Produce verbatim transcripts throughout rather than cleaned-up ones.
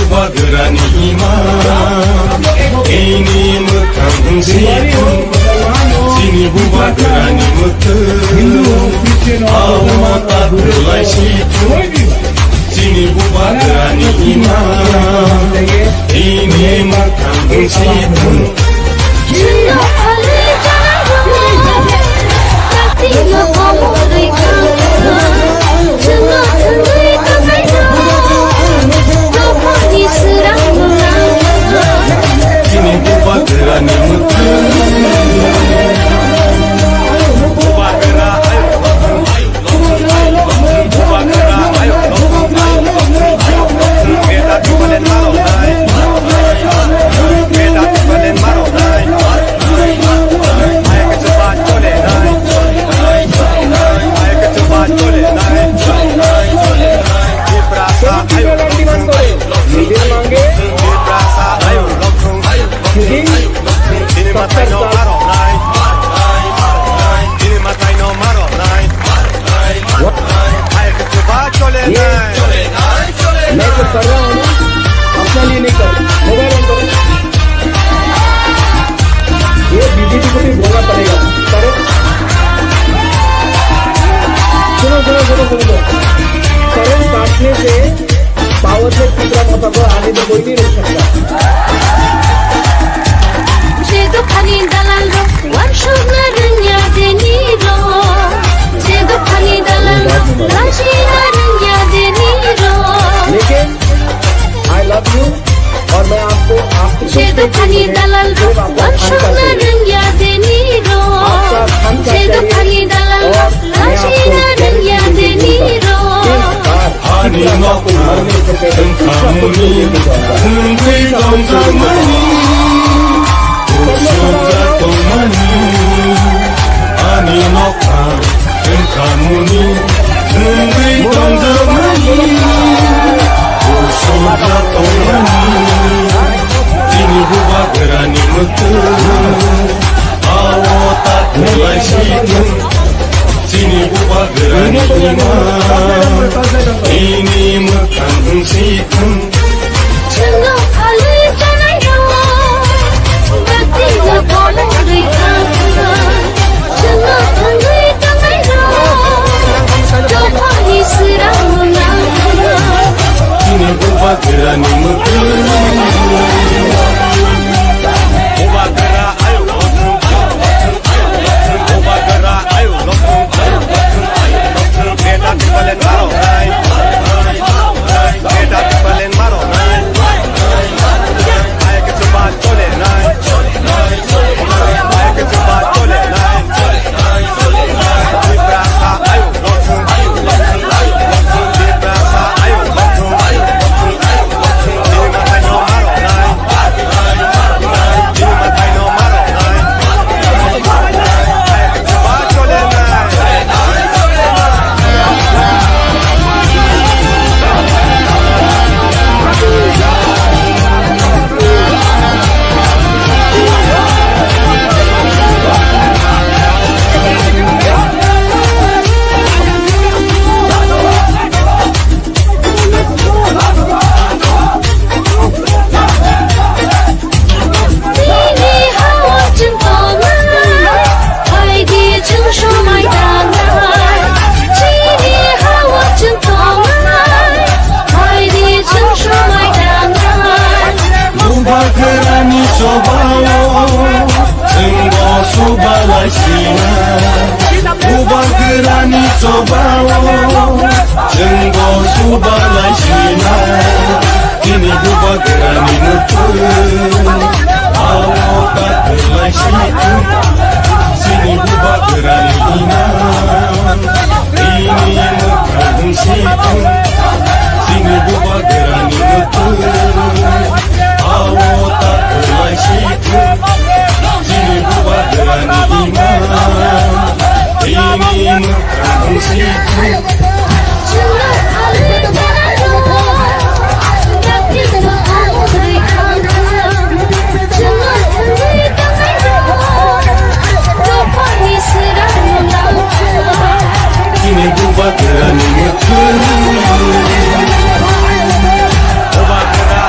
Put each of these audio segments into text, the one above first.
Bubagrani ima, ini mwkhang wngsi thung. Chini bubagrani mwkhang, awo ta kwlai si thung. Chini bubagrani ima, ini mwkhang wngsi thung. Chini bubagrani mwkhang. Bubagra, ayo. Chini mwtai no ma rwnai. Chini mwtai no ma rwnai. Hai khe chuba chole nai. मैं जो कर रहा हूँ ना, अपने लिए नहीं कर रहा। मोबाइल ऑन करो। ये बीजेपी को भी बोलना पड़ेगा। करो। सुनो, सुनो, सुनो, सुनो, सुनो। करंट काटने से पावर से कितना मोटा को आने में कोई नहीं रोक सकता। Je dophani dalal rok, wansuk na rwngya deni rok. Je dophani dalal rok, lachi na rwngya deni rok. लेकिन I love you और मैं आपको, आपको Je dophani dalal rok, wansuk na rwngya deni rok. Je dophani dalal rok, lachi na rwngya deni rok. Ani nokha wngkhamuni wngwi tongjakmani, kusubjak tongmani. Ani nokha wngkhamuni wngwi tongjakmani, kusubjak tongmani. Chini bubagrani mwkhang, awo ta kwlai si thung. Chini bubagrani ima, ini mwkhang wngsi thung. Chwngno phalwi tongnairok, bakti no komo rwi thang. Chwngno thangwi tongnairok, dophani swrang nang. Chini bubagrani mwkhang. Bubagra ayo. Bubagra ayo. Beta tipalen maro nai. Beta tipalen maro nai. Hai khe chuba chole nai. Hai khe chuba chole nai. Tiprasa ayo. Chini ha-o chwng tongnai, phaidi chwng somai tangnai. Chini ha-o chwng tongnai, phaidi chwng somai tangnai. Bubagrani chobao chwngbo subalai sinai. Bubagrani chobao chwngbo subalai sinai. Chini bubagrani mwkhang, awo ta kwlai si thung. Chini bubagrani ima, ini mwkhang wngsi thung. Chini bubagrani mwkhang, awo ta kwlai si thung. Chini bubagrani ima, ini mwkhang wngsi thung. Chini bubagrani mwkhang. Bubagra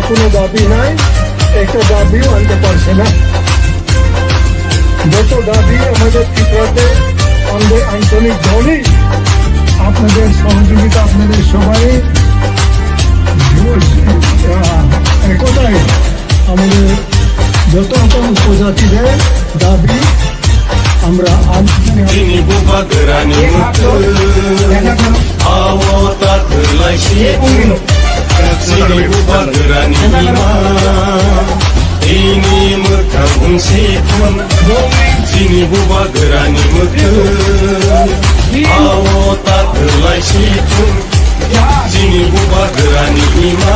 কোনো দাবি নাই, একটা দাবিও আনতে পারছে না। যত দাবি আমাদের ত্রিপুরাতে, আমাদের আঞ্চলিক দলই আপনাদের সহযোগিতা, আপনাদের সবাই, আহ, একতায় আমাদের যত রকম উপজাতিদের দাবি আমরা আঞ্চলিক Chini bubagrani mwkhwtwng, awo ta kwlai si thung. Chini bubagrani ima, ini mwkhang wng si thung. Chini bubagrani mwkhwtwng, awo ta kwlai si thung. Chini bubagrani ima,